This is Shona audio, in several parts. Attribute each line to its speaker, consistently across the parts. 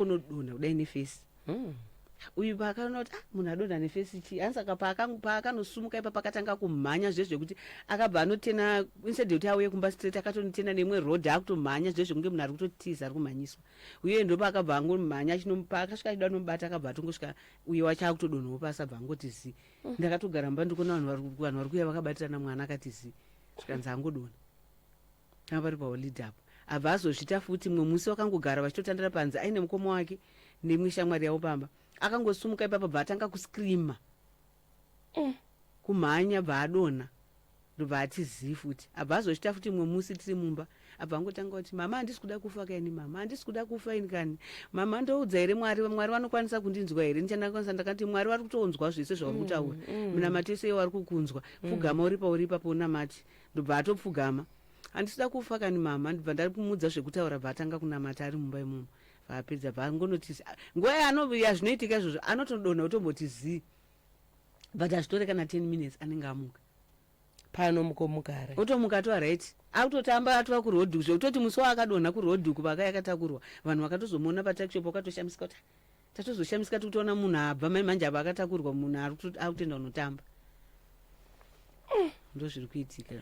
Speaker 1: Unodonha kudai neface. Uyu paakaona kuti ah, munhu adonha neface chii, ani saka paakanosumuka ipa pakatanga kumhanya zve zvekuti akabva anotena instead yekuti auye kumba straight, akatonotena neimwe road, akutomhanya zve zvekunge munhu ari kutotiza, ari kumhanyiswa. Uye ndopaakabva angomhanya, paakasvika achida kunomubata, akabva atongosvika uye wacho akutodonhawo pasi, abva angoti zi. Ndakatogara mumba ndikuona vanhu vari kuuya vakabatirana mwana akati zi, zvikanzi angodonha. Tanga pari paholiday apo. Abva azozvita futi mumwe musi, vakangogara vachitotandara panze aine mukoma wake neimwe shamwari yavo pamba. Akangosumuka ipapo bva atanga kuscreama. Kumhanya bva adonha. Ndobva ati zii futi. Abva azozvita futi mumwe musi tiri mumba. Abva angotanga kuti, "Mama, handisi kuda kufa kaini, mama. Handisi kuda kufa ini kani. Mama, ndoudza here Mwari, Mwari vanokwanisa kundinzwa here?" Ndichandakwanisa ndakati, "Mwari vari kutonzwa zvese zvauri kutaura. Minamato yese vari kukunzwa. Pfugama uri pauri ipapo unamate." Ndobva atopfugama. "Handisida kufa kani, mama." Ndobva ndarikumudza zvekutaura, bva atanga kunamata ari mumba imomo. Vaapedza bva angonoti nguva yazvinoitika izvozvo anotodonha otomboti zii, but hazvitore kana 10 minutes, anenge amuka.
Speaker 2: Pano mukomukara.
Speaker 1: Otomuka atova right, akutotamba, atova kuroad, zvekutoti musi waakadonha kuroad uku vaka yakatakurwa, vanhu vakatozomuona patuckshop, vakatoshamisika kuti, "Tatozoshamisika tikutoona munhu abva mai manje apa akatakurwa, munhu akutoenda kunotamba." Ndozviri kuitika.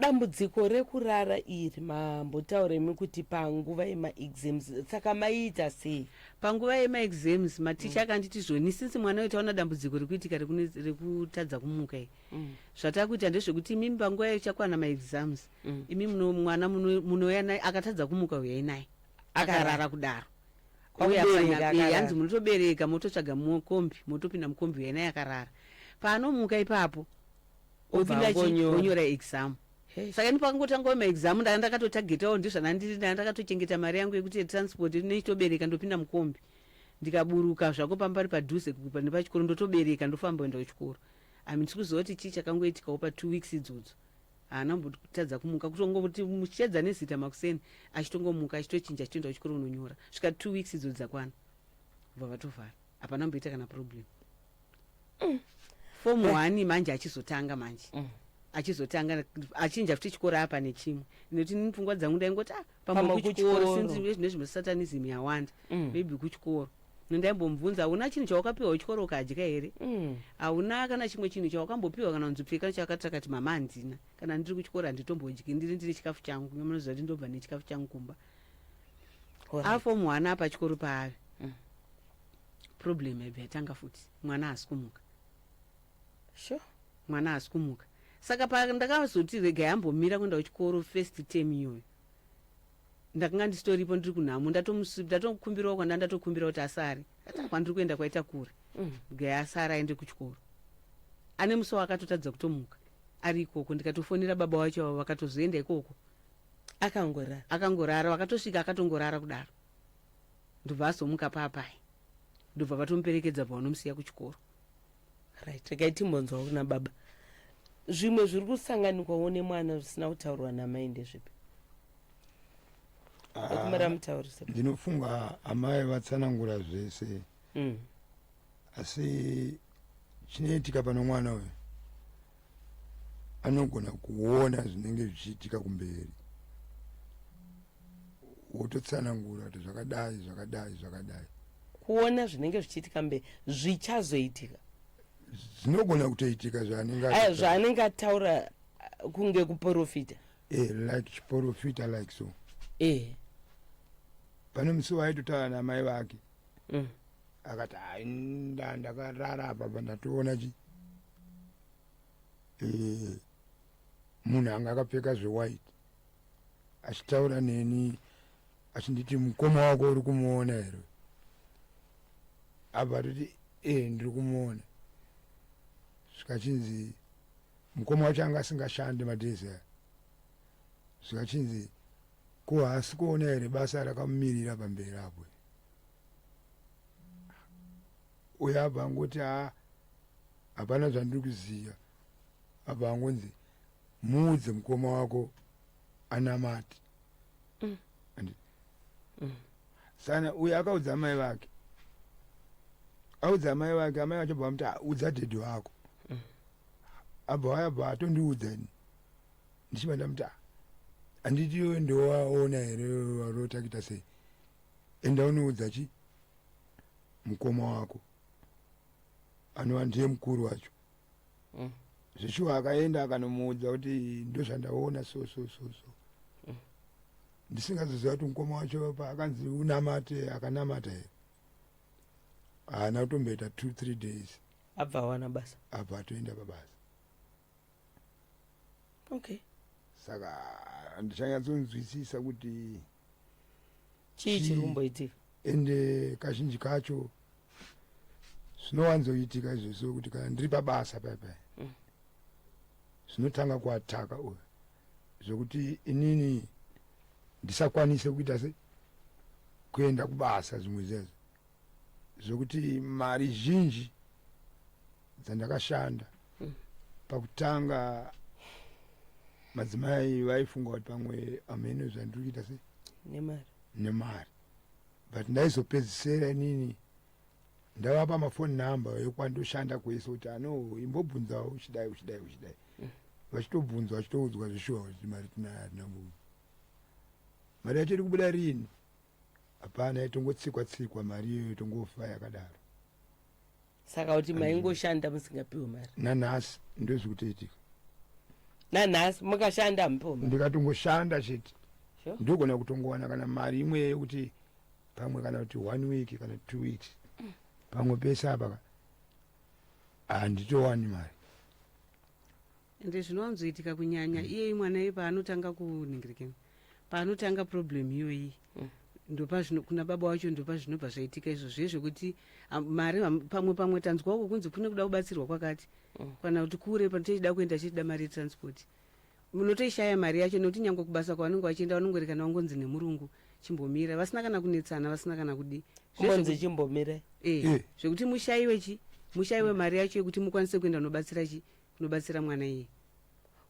Speaker 2: Dambudziko rekurara iri mambotauremi kuti panguva yemaexams, saka maiita sei?
Speaker 1: Panguva yemaexams maticha akanditi zvoni, since mwana uyu taona dambudziko rekuitika rekutadza kumuka iyi, zvatakuita ndezvekuti imimi panguva ichakwana maexams, imi mwana munouya naye akatadza kumuka, uyai naye akarara kudaro.
Speaker 2: Kwakubereka akarara.
Speaker 1: Hanzi munotobereka, mototsvaga mukombi, motopinda mukombi, uyai naye akarara. Paanomuka ipapo
Speaker 2: Obva
Speaker 1: opinda
Speaker 2: angonyora.
Speaker 1: Onyora exam.
Speaker 2: Hey.
Speaker 1: Saka ini pakangotangawo maexam ndanga ndakatotagetawo, ndizvana ndiri ndanga ndakatochengeta mari yangu yekuti transport, nechitobereka ndopinda mukombi, ndikaburuka zvako pambari padhuze nepachikoro, ndotobereka ndofamba kuenda kuchikoro. Ami ndiri kuziva kuti chii chakangoitikawo pa2 weeks idzodzo, haana kumbotadza kumuka, kutongoti muchiedza nezita makuseni achitongomuka, achitochinja, achitoenda kuchikoro unonyora. Svika 2 weeks idzodzo dzakwana, bva vatovhara, hapana mboita kana problem. Form one manje achizotanga manje, achizotanga achinja futi chikoro apa nechimwe, nekuti ini pfungwa dzangu ndaingoti, ah, pamwe
Speaker 2: Pamwe
Speaker 1: kuchikoro
Speaker 2: kuchikoro.
Speaker 1: since nezvesatanism yawanda, maybe kuchikoro. Ndaimbomubvunza, "Hauna chinhu chawakapiwa kuchikoro ukadya here? Hauna kana chimwe chinhu chawakambopiwa kana kunzopfeka chakati?" Akati, "Mama, handina. Kana ndiri kuchikoro handitombodyi, ndiri ndine chikafu changu. Munoziva kuti ndobva nechikafu changu kumba." Aform one apa chikoro paave, problem yaibva yatanga futi, mwana haasi kumuka. Mwana haasi kumuka. Saka pandakazoti regai ambomira kuenda kuchikoro first term iyoyo, ndakanga ndisitoripo, ndiri kunhamo, ndatokumbirawo kwanda ndatokumbira kuti asare. Ati kwandiri kuenda kwaita kure, gai asare aende kuchikoro. Ane musi waakatotadza kutomuka ari ikoko, ndikatofonera baba wacho avo, vakatozoenda ikoko.
Speaker 2: Akangorara.
Speaker 1: Akangorara, vakatosvika akatongorara kudaro, ndobva azomuka paapai, ndobva vatomuperekedza, bva vanomusiya kuchikoro.
Speaker 2: Right, regai timbonzwawo kuna baba zvimwe zviri kusanganikwawo nemwana zvisina kutaurwa namai ndezvipi. Kumira mutaurise.
Speaker 3: Ndinofunga amai vatsanangura zvese, asi chinoitika pano, mwana uyu anogona kuona zvinenge zvichiitika kumberi, wototsanangura kuti zvakadai, zvakadai, zvakadai.
Speaker 2: Kuona zvinenge zvichiitika mberi, zvichazoitika.
Speaker 3: Zvinogona kutoitika zvaanenge
Speaker 2: Aya
Speaker 3: atotaura.
Speaker 2: Zvaanenge ataura, kunge kuprofita.
Speaker 3: Like chiprofita, like so. Pane musi waaitotaura namai vake, akati, "Hai, ndakarara apa pa ndatoona chi munhu anga akapfeka zvewhite achitaura neni, achinditi, 'Mukoma wako uri kumuona here?' Abva atoti, 'E, ndiri kumuona.' Zvikachinzi mukoma wacho anga asingashandi madays aya. Zvikachinzi, 'Ko haasi kuona here basa rakamumirira pamberi apo?' Uyo abva angoti, 'Ha, hapana zvandiri kuziva.' Abva angonzi, 'Muudze mukoma wako anamati.' Sana uyo akaudza amai vake, audza amai vake, amai vacho bva vamuti, "Ah, udza dhedhi wako." Abva waya, bva atondiudza ini, ndichibva ndamuti, "Ah, handiti iwe ndowaona here warotakuita sei? Enda unoudza chi." Mukoma wako anova ndiye mukuru wacho. Zveshuwa akaenda akanomuudza kuti ndozvandaona, so so so so. Ndisingazoziva kuti mukoma wacho paakanzi unamate akanamata here. Haana kutomboita 2, 3 days,
Speaker 2: abva awana basa.
Speaker 3: Abva atoenda pabasa. Saka handichanyatsonzwisisa kuti
Speaker 2: chii chiri kumboitika.
Speaker 3: Ende kazhinji kacho zvinowanzoitika izvozvo kuti kana ndiri pabasa paipai, zvinotanga kuataka uyu zvokuti inini ndisakwanise kuita se kuenda kubasa. Zvimwe zvezvo zvokuti mari zhinji dzandakashanda pakutanga, madzimai vaifunga kuti pamwe amhene zvandiri kuita se
Speaker 2: nemari.
Speaker 3: Nemari, but ndaizopedzisira inini ndavapa mafoni number ekwandoshanda kwese kuti ano imbobvunzawo uchidai, uchidai, uchidai. Vachitobvunzwa, vachitoudzwa zvishuwa kuti mari tinayo, hatina kubuda. Mari yacho iri kubuda rini? Hapana, itongotsikwa tsikwa mari iyoyo, tongofa yakadaro.
Speaker 2: Saka kuti maingoshanda musingapiwe mari?
Speaker 3: Nanhasi ndozvikutoitika.
Speaker 2: Nanhasi mukashanda hamupiwe mari?
Speaker 3: Ndikatongoshanda chete, ndogona kutongowana kana mari imwe yekuti pamwe kana kuti one week kana 2 weeks. Pamwe pese apa handitowani mari.
Speaker 1: Ende zvinowanzoitika kunyanya iyei mwana iye paanotanga kuningirikeni, paanotanga problem iyoyi, ndopazvino kuna baba wacho, ndopa zvinobva zvaitika izvo zviye zvekuti mari pamwe tanzwako kunzi kune kuda kubatsirwa kwakati kana kuti kure tichida kuenda, tichida mari yetransport, munotoishaya mari yacho, nekuti nyange kubasa kwavanenge vachienda vanongorekana vangonzi nemurungu chimbomira, vasina kana kunetsana, vasina kana kudi.
Speaker 2: Kumbonzi chimbomirai.
Speaker 1: Zvekuti mushayiwe chi mushayiwe mari yacho yekuti mukwanise kuenda kunobatsira chi kunobatsira mwana iye.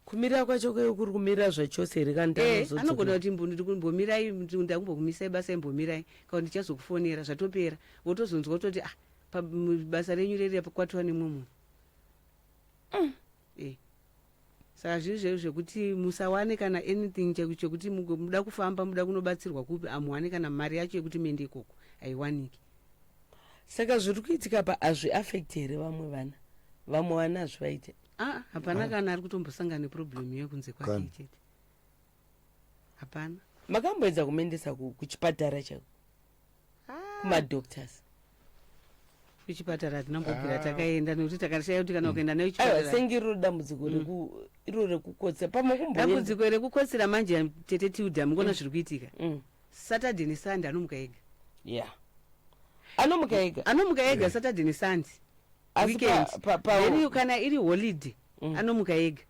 Speaker 2: Kumira kwacho kweyo kuri kumira zvachose here kana
Speaker 1: Anogona kuti mbomirai, ndakumbokumisai basa, imbomirai kana ndichazokufonera, zvatopera. Votozonzwa kutoti ah, basa renyu reri kwatova nemumwe munhu. Saka zviri zvedu zvekuti musawane kana anything chekuti muda kufamba, muda kunobatsirwa kupi, hamuwane kana mari yacho yekuti muende ikoko, haiwaniki.
Speaker 2: Saka zviri kuitika pa hazviafekti here vamwe vana? Vamwe vana hazvivaite?
Speaker 1: Ah, hapana kana ari kutombosangana neproblem iyoyo kunze kwake chete, hapana.
Speaker 2: Makamboedza kumuendesa kuchipatara chako, kumadoctors?
Speaker 1: Kuchipatara hatinambobvira takaenda nekuti takashaya kuti kana ukaenda nayo
Speaker 2: Aiwa, chipatara. Senge iro dambudziko iro rekukotsera pamwe kumboenda.
Speaker 1: Dambudziko rekukotsera manje, tete Tilda, mungona zviri kuitika. Saturday neSunday anomuka ega.
Speaker 2: Ya, anomuka ega.
Speaker 1: Anomuka ega Saturday neSunday.
Speaker 2: Asi
Speaker 1: weekend. Then kana iri holiday, anomuka ega,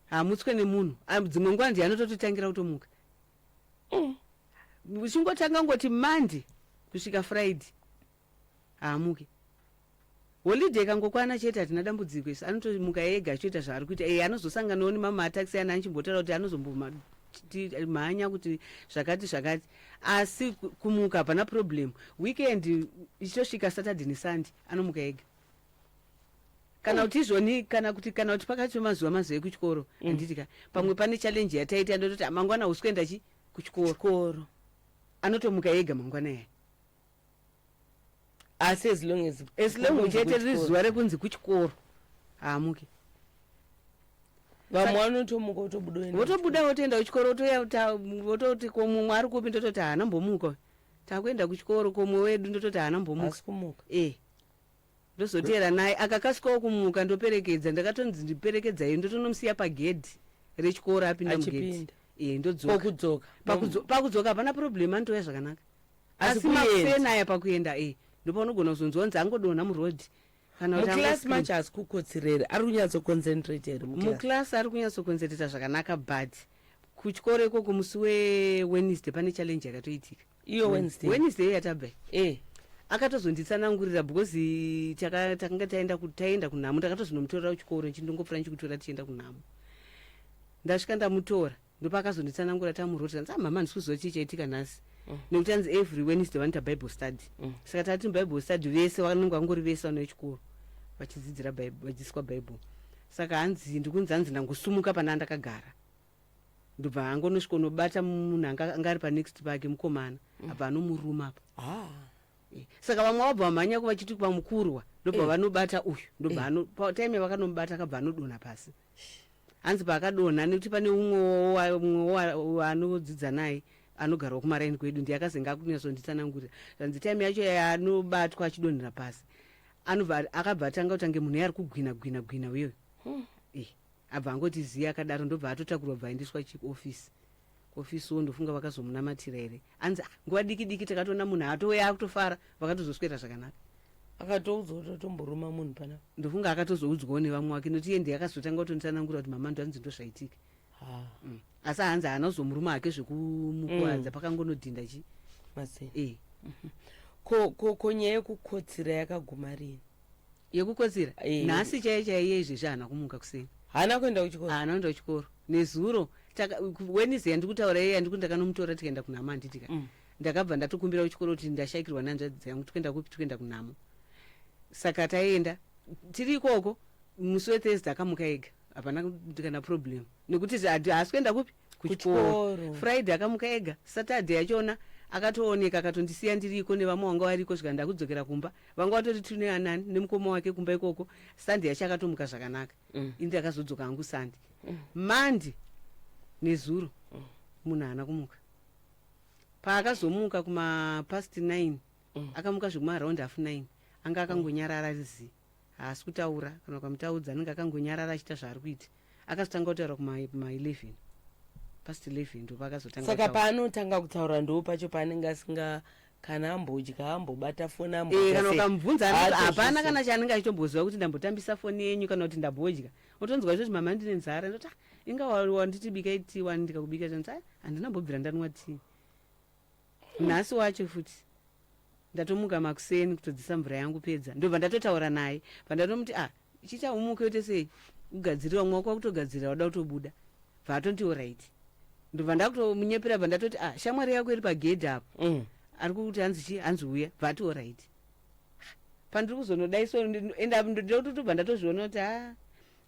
Speaker 1: hamutswe nemunhu. Ah, dzimwe nguva ndiye anotototangira kutomuka. Uchingotanga ngoti Monday kusvika Friday haamuki. Holiday ikangokwana chete, hatina dambudziko isu, anotomuka ega achitoita zvaari kuita. Anozosanganawo nemamataxi ana anchimbotaura kuti anozombomhanya kuti zvakati zvakati, asi kumuka hapana problem. Weekend ichitosvika Saturday neSunday anomuka ega, kana kuti izvoni, kana kuti pakati pemazuva mazuva ekuchikoro, handiti ka, pamwe pane challenge yataita, ndototi "Ah, mangwana usi kuenda chi kuchikoro."
Speaker 2: Chikoro.
Speaker 1: Anotomuka ega mangwana yaya.
Speaker 2: Asi as long as
Speaker 1: As long
Speaker 2: kunzi
Speaker 1: chete riri
Speaker 2: kuchikoro.
Speaker 1: Zuva rekunzi kuchikoro, haamuki.
Speaker 2: Vamwe vanotomuka votobuda voenda.
Speaker 1: Votobuda votoenda kuchikoro, votoya vototi ko mumwe ari kupi? Ndototi haana mbomuka, takuenda kuchikoro. Komwe wedu? Ndototi haana mbomuka.
Speaker 2: Asi kumuka.
Speaker 1: Ndozoteera naye, akakasikawo kumuka, ndoperekedza. Ndakatonzi ndiperekedzai, ndotonomusiya pagedhi rechikoro, apinda mugedhi.
Speaker 2: Achipinda.
Speaker 1: Ndodzoka.
Speaker 2: Kokudzoka?
Speaker 1: Pakudzoka hapana problem, anotouya zvakanaka.
Speaker 2: Asi
Speaker 1: Asi
Speaker 2: kuenda.
Speaker 1: makuseni aya pakuenda, ndopaunogona kuzonzwa kunzi angodonha murodhi kana kuti
Speaker 2: Muclass
Speaker 1: angoscream.
Speaker 2: macho asi kukotsira here? Ari kunyatsoconcentrate here muclass?
Speaker 1: Muclass ari kunyatsoconcentrata zvakanaka, but kuchikoro ikoko musi weWednesday pane challenge yakatoitika.
Speaker 2: Iyo Wednesday?
Speaker 1: Wednesday yatabva. Akatozonditsanangurira because takanga taenda kunhamo. Ndakatozonomutorera kuchikoro, ndongopfuura ndichikutora tichienda kunhamo. Ndasvika ndamutora, ndopaakazonditsanangura tamuroti, kanzi, "Mama, handisi kuziva chii chaitika nhasi," nekuti anzi every Wednesday vanoita Bible study. Saka tati muBible study vese vanenge vangori vese vana vechikoro vachidzidzira Bible, vachidzidziswa Bible. Saka hanzi ndikunzi, hanzi ndangosumuka pana ndakagara, ndobva angonosvika unobata munhu anga ari panext pake, mukomana, abva anomuruma apa.
Speaker 2: Ah.
Speaker 1: Saka vamwe vabva vamhanya kuvachiti kwamukurwa, ndobva vanobata uyu, ndobva time yavakanomubata akabva anodonha pasi. Hanzi paakadonha, nekuti pane umwe waanodzidza naye anogarawo kumaraini kwedu, ndiye akazenge akunyatsonditsanangurira. Zvanzi time yacho yaanobatwa achidonhera pasi, anobva akabva atanga kutange munhu iye ari kugwina gwina gwina uyoyo. Abva angoti ziya akadaro, ndobva atotakurwa, bva aendeswa chiofisi. Kuofisiwo ndofunga vakazomunamatira here. Anzi, "Ah, nguva diki diki takatoona munhu atouya akutofara." Vakatozoswera zvakanaka.
Speaker 2: Akatoudzwa kuti atomboruma munhu panapa?
Speaker 1: Ndofunga akatozoudzwawo nevamwe wake, nokuti iye ndiye akazotanga kutonditsanangura kuti, "Mama, ndo hanzi ndozvaitika." Asi hanzi haana kuzomuruma hake zvekumukuwadza, pakangonodhinda chi
Speaker 2: Mazini. Ko nyaya yekukotsira yakaguma rini?
Speaker 1: Yekukotsira? Nhasi chaiye chaiye izvezvi haana kumuka kuseni.
Speaker 2: Haana kuenda kuchikoro?
Speaker 1: Haana kuenda kuchikoro. Nezuro Wednesday yandiri kutaura iye, yandiri ndakanomutora tikaenda kunhamo, handiti ka? Ndakabva ndatokumbira kuchikoro kuti ndashayikirwa nehanzvadzi dzangu, tikuenda kupi? Tikuenda kunhamo. Saka taenda, tiri ikoko musi weThursday akamuka ega, hapana kana problem, nekuti haasi kuenda kupi? Kuchikoro.
Speaker 2: Kuchikoro.
Speaker 1: Friday akamuka ega. Saturday yachona akatooneka, akatondisiya ndiriko nevamwe vanga variko, svika ndakudzokera kumba vanga vatori tune anani nemukoma wake kumba ikoko. Sunday yacho akatomuka zvakanaka. Ini ndakazodzoka hangu Sunday. Monday nezuro munhu haana kumuka. Paakazomuka kuma past 9, akamuka zvekuma around half 9, anga akangonyarara rizi, haasi kutaura. Kana ukamutaudza anenge akangonyarara achiita zvaari kuita. Akazotanga kutaura kuma 11 past 11, ndopaakazotanga
Speaker 2: Saka
Speaker 1: kutaura.
Speaker 2: Paanotanga kutaura ndo pacho paanenge asinga kana ambodya, ambobata foni,
Speaker 1: Kana
Speaker 2: ambodya.
Speaker 1: Ukamubvunza anoti hapana
Speaker 2: Haatozvisi.
Speaker 1: kana chaanenge achitomboziva kuti ndambotambisa foni yenyu kana kuti ndambodya. Utonzwa izvozvi, "Mama, ndine nzara." Ndoti, "Ah, inga wanditi bikai tii wani, ndikakubika." Chanzi, "Ah, handina mbobvira ndanwa tii nhasi wacho." Futi ndatomuka makuseni kutodzisa mvura yangu, pedza ndobva ndatotaura naye, bva ndatomuti, "Ah, chiita umuke, uite sei, ugadzirira mwe wako wakutogadzirira, wada kutobuda." Bva atoti, "Alright." Ndobva ndakutomunyepera, bva ndatoti, "Ah, shamwari yako iri pagedhi apo, ari kukuti hanzi chi, hanzi uya." Bva ati, "Alright." Pandiri kuzonodai so, ende ndototobva ndatozviona kuti ha,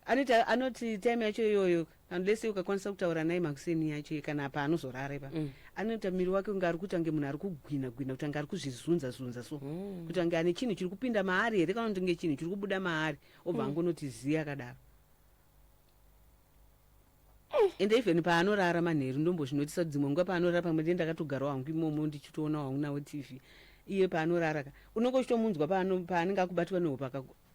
Speaker 1: anoita anoti time yacho iyoyo, unless ukakwanisa kutaura naye makuseni yacho kana paanozorara ipa, anoita miri wake kunge ari kuita kunge munhu ari kugwina gwina, kuti ange ari kuzvizunza zunza so, kuti ange ane chinhu chiri kupinda maari here kana kuti kunge chinhu chiri kubuda maari, obva angonoti ziya akadaro. Ende even paanorara manheru, ndombozvinotisa kuti dzimwe nguva paanorara, pamwe ndiye ndakatogarawo hangu imomo ndichitoona hangu nawo TV, iye paanorara ka, unenge uchitomunzwa paanenge akubatwa nehope,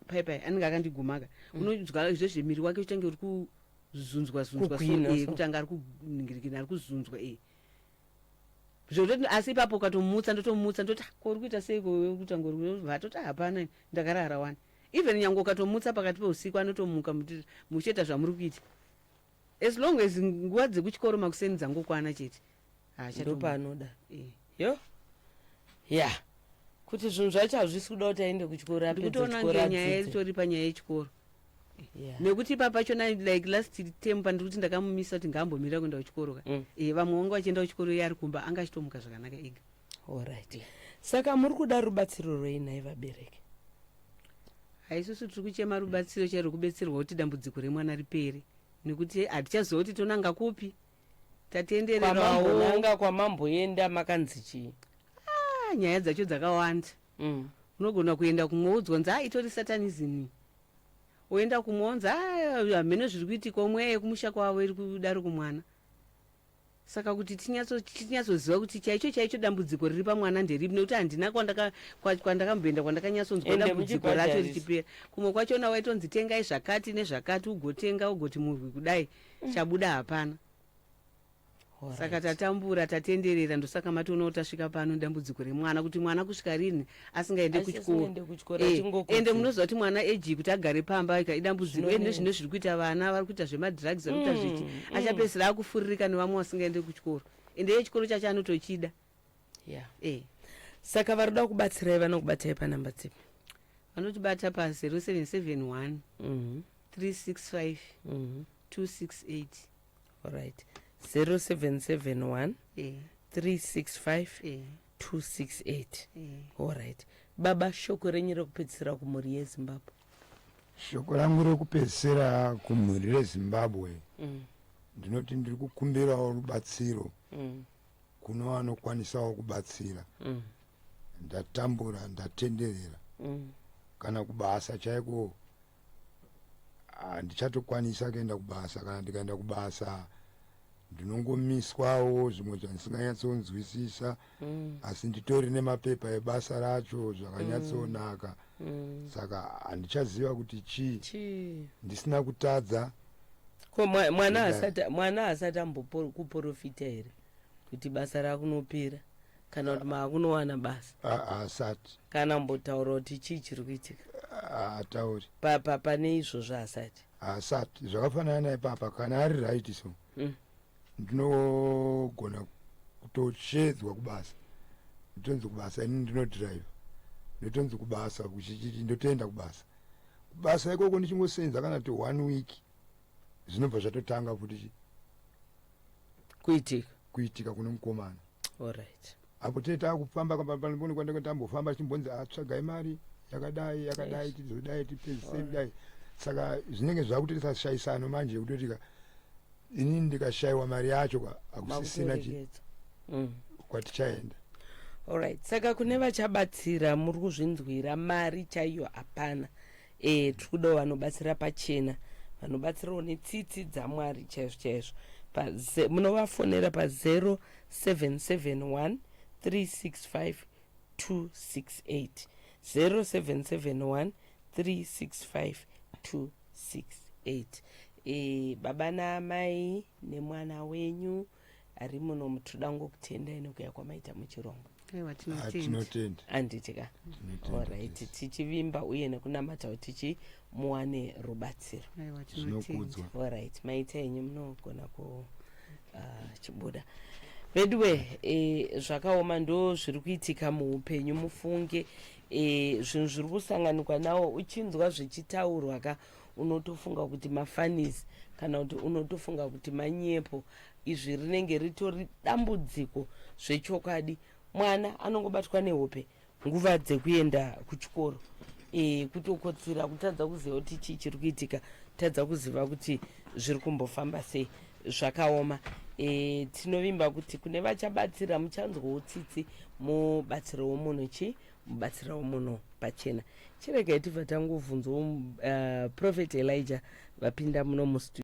Speaker 1: paipai anenge akandigumaka, unonzwa izvezve miri wake uchitange uri kuzunzwa zunzwa so.
Speaker 2: Kugwina so.
Speaker 1: Kuti anga ari kuningirikina, ari kuzunzwa zvototi. Asi ipapo ukatomutsa, ndotomutsa, ndoti, "Ah, ko uri kuita sei? Ko kuita ngori?" Vatoti, "Ah, hapana, ndakarara wani." Even nyange ukatomutsa pakati peusiku anotomuka, muchiita zvamuri kuita, as long as nguva dzekuchikoro makuseni dzangokwana chete, haachatomuka.
Speaker 2: Ndopanoda yo ya kuti zvinhu zvacho hazvisi kuda kuti aende kuchikoro, apedze
Speaker 1: Ndikutoona
Speaker 2: chikoro,
Speaker 1: nge nyaya
Speaker 2: adzidze.
Speaker 1: itori panyaya yechikoro, nekuti ipa pachona, like last term pandiri kuti ndakamumisa kuti ngaambomira kuenda kuchikoro ka, vamwe vanga vachienda kuchikoro, iye ari kumba, anga achitomuka zvakanaka ega.
Speaker 2: Alright, saka muri kuda rubatsiro rwei nhai vabereki?
Speaker 1: Haisusu tiri kuchema rubatsiro chairo, kubetserwa kuti dambudziko remwana ripere, nekuti hatichaziva kuti tonanga kupi, tatendererawo.
Speaker 2: Kwamambonanga, kwamamboenda makanzi chii?
Speaker 1: Ah, nyaya dzacho dzakawanda. Unogona kuenda kumwe udzwa nzi, "A, itori satanism." Oenda kumwe onzi, "A, hamene zviri kuitika, omweya yekumusha kwavo iri kudaro kumwana." Saka kuti tinyatsoziva kuti chaicho chaicho dambudziko riri pamwana nderipi, nekuti handina kwandakamboenda kwandakanyatsonzwa
Speaker 2: Ende
Speaker 1: dambudziko racho
Speaker 2: muchibhadharisa.
Speaker 1: richipera. Kumwe kwachona waitonzi tengai zvakati nezvakati, ugotenga, ugoti murwi kudai, chabuda hapana. Saka tatambura, tatenderera, ndosaka matoona kuti tasvika pano. Dambudziko remwana, kuti mwana kusvika rini asingaende
Speaker 2: Asi
Speaker 1: kuchikoro?
Speaker 2: asingaende kuchikoro, achingokotsira.
Speaker 1: Ende munoziva kuti mwana eji kuti agare pamba idambudziko.
Speaker 2: Zvinonetsa.
Speaker 1: Ende zvino zviri kuita vana vari kuita zvemadrugs, vari kuita zvichi, achapedzisira akufuririka nevamwe vasingaende kuchikoro, ende iye chikoro chacho anotochida.
Speaker 2: Saka vari kuda kubatsirai vanokubatai panhamba dzipi?
Speaker 1: Vanotibata pa0771 365 268.
Speaker 2: Alright, 0771 365 268. Alright, baba, shoko renyu rekupedzisira kumhuri yeZimbabwe?
Speaker 3: Shoko rangu rekupedzisira kumhuri reZimbabwe, ndinoti ndiri kukumbirawo rubatsiro kuno vanokwanisawo kubatsira. Ndatambura, ndatenderera. Kana kubasa chaiko handichatokwanisa kuenda kubasa. Kana ndikaenda kubasa ndinongomiswawo zvimwe zvandisinganyatsonzwisisa, asi nditori nemapepa ebasa racho zvakanyatsonaka. Saka handichaziva kuti chii.
Speaker 2: Chii?
Speaker 3: Ndisina kutadza.
Speaker 2: Ko mwana
Speaker 3: Ndidai.
Speaker 2: mwana asati ambokuprofita here kuti basa rakunopera kana kuti maakunowana basa?
Speaker 3: Haasati.
Speaker 2: Kana mbotaura kuti chii chiri kuitika?
Speaker 3: Haatauri.
Speaker 2: Pane izvozvo asati?
Speaker 3: Haasati. Zvakafanana naipapa, kana ari right so, ndinogona kutoshedzwa kubasa, nditonzi kubasa, ini ndinodhiraivha, ndotonzi kubasa kuchichiti, ndotoenda kubasa. Kubasa ikoko ndichingosenza kana kuti one week, zvinobva zvatotanga futi
Speaker 2: kuitika.
Speaker 3: Kuitika kune mukomana.
Speaker 2: Allright.
Speaker 3: Apo tee taakufamba kwandenge tambofamba, chimbonzi atsvagai mari yakadai yakadai, tizodai, tipedzise dai. Saka zvinenge zvakutoita shayisano manje, yekutoti ka inini ndikashayiwa mari yacho ka, hakusisina
Speaker 2: Makutoregedza.
Speaker 3: Kwatichaenda.
Speaker 2: Allright, saka kune vachabatsira, muri kuzvinzwira, mari chaiyo hapana. Tiri kudawo vanobatsira pachena, vanobatsirawo netsitsi dzaMwari chaizvo chaizvo. Munovafonera pa0771 365 268, 0771 365 268. Baba naamai nemwana wenyu ari muno, toda ngokutendai nekuya kwamaita muchirongwa.
Speaker 1: Aiwa, tinotenda.
Speaker 3: Tinotenda.
Speaker 2: Anditi ka?
Speaker 3: Tinotenda.
Speaker 2: Alright, tichivimba uye nekunamata kuti chi muwane rubatsiro.
Speaker 1: Aiwa, tinotenda.
Speaker 3: Zvinokudzwa.
Speaker 2: Alright, maita henyu, munogona kuchibuda. Veduwe, zvakaoma, ndo zviri kuitika muupenyu mufunge. Zvinhu zviri kusanganikwa nawo, uchinzwa zvichitaurwa ka, unotofunga kuti mafunnies kana kuti unotofunga kuti manyepo. Izvi rinenge ritori dambudziko zvechokwadi. Mwana anongobatwa nehope nguva dzekuenda kuchikoro, kutokotsira, kutadza kuziva kuti chii chiri kuitika, kutadza kuziva kuti zviri kumbofamba sei. Zvakaoma. Tinovimba kuti kune vachabatsira muchanzwawo tsitsi, mubatsirewo munhu chi mubatsirawo munhu pachena. Chiregai tibva tangovhunzawo Prophet Elijah vapinda muno mustudio.